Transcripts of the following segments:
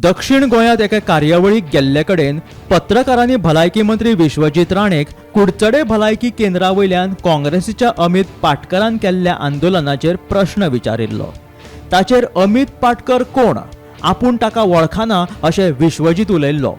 दक्षिण गोंयांत एके कार्यावळीक गेल्ले कडेन पत्रकारांनी भलायकी मंत्री विश्वजीत राणेक कुडचडे भलायकी केंद्रा वयल्यान काँग्रेसीच्या अमित पाटकरान केल्ल्या आंदोलनाचेर प्रश्न विचारिल्लो. ताचेर अमित पाटकर कोण, आपूण ताका वळखना अशें विश्वजीत उलयल्लो.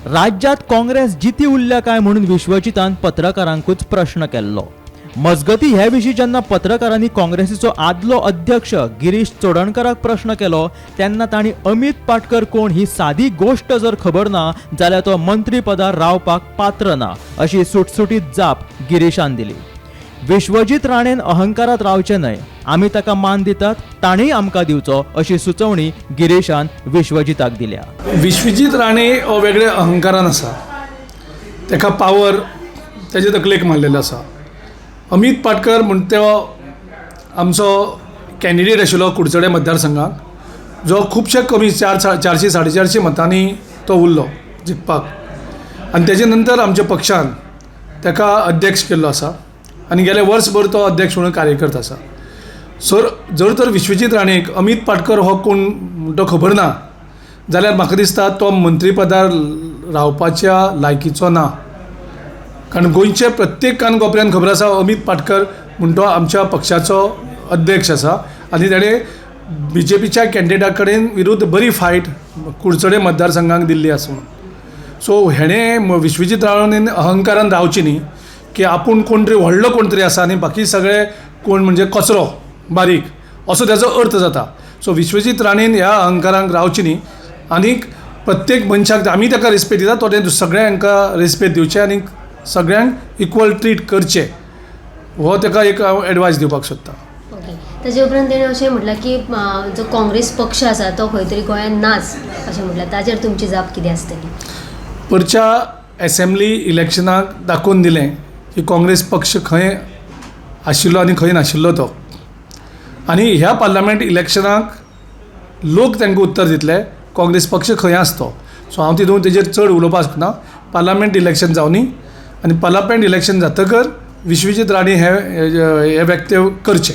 राज्यांत काँग्रेस जिती उरल्या काय म्हणून विश्वजितान पत्रकारांकूच प्रश्न केल्लो. मजगती हे विशीं जेन्ना पत्रकारांनी काँग्रेसीचो आदलो अध्यक्ष गिरीश चोडणकराक प्रश्न केलो तेन्ना तांणी अमित पाटकर कोण ही सादी गोश्ट जर खबर ना जाल्यार तो मंत्रीपदार रावपाक पात्र ना अशी सुटसुटीत जाप गिरीशान दिली. विश्वजीत राणेन अहंकारात रावचें न्हय, आमी ताका मान दितात, ताणेंय आमकां दिवचो अशी सुचोवणी गिरीशान विश्वजिताक दिल्या. विश्वजीत राणे हो वेगळे अहंकारान आसा, ताका पावर ताजे तकलेक मारलेलो आसा. अमीत पाटकर म्हण तो आमचो कॅन्डिडेट आशिल्लो कुडचडे मतदारसंघाक, जो खुबशे कमी 400 450 मतांनी तो उरलो जिखपाक. आनी तेजे नंतर आमच्या पक्षान ताका अध्यक्ष केल्लो आसा आनी गेले वर्सभर तो अध्यक्ष म्हणून कार्य करत आसा. सर जर तर विश्वजीत राणेक अमीत पाटकर हो कोण म्हण तो खबर ना जाल्यार म्हाका दिसता तो मंत्रीपदार रावपाच्या लायकीचो ना. कारण गोंयचे प्रत्येक कान कोपऱ्यान खबर आसा अमीत पाटकर म्हण तो आमच्या पक्षाचो अध्यक्ष आसा आनी ताणें बीजेपीच्या कॅन्डिडेटा कडेन विरुद्ध बरी फायट कुडचडे मतदारसंघाक दिल्ली आसा म्हणून. सो हेणें विश्वजीत राणेन अहंकारान रावचें न्ही की आपूण कोण तरी व्हडलो कोण तरी आसा आनी बाकी सगळे कोण म्हणजे कचरो बारीक असो तेजो अर्थ जाता. सो विश्वजीत राणेन ह्या अहंकारान रावचें न्ही आनीक प्रत्येक मनशाक आमी ताका रेस्पेद दिता तो सगळ्यांक रेस्पेद दिवचें आनी सगळ्यांक इक्वल ट्रीट करचें, हो ताका एक हांव एडवायस दिवपाक सोदतां. ओके, ताजे उपरांत तेणें अशें म्हटलां की जो काँग्रेस पक्ष आसा तो खंय तरी गोंयांत नाच अशें म्हटलां, ताजेर तुमची जाप कितें आसतली? परच्या एसेंब्ली इलेक्शनाक दाखोवन दिलें की काँग्रेस पक्ष खंय आशिल्लो आनी खंय नाशिल्लो तो. आनी ह्या पार्लमेंट इलेक्शनाक लोक तांकां उत्तर दितले काँग्रेस पक्ष खंय आसा तो. सो हांव तितून तेजेर चड उलोवपाक शकना. पार्लमेंट इलेक्शन जावनी आनी पार्लमेंट इलेक्शन जातकर विश्वजीत राणे हे हे व्यक्तव्य करचें.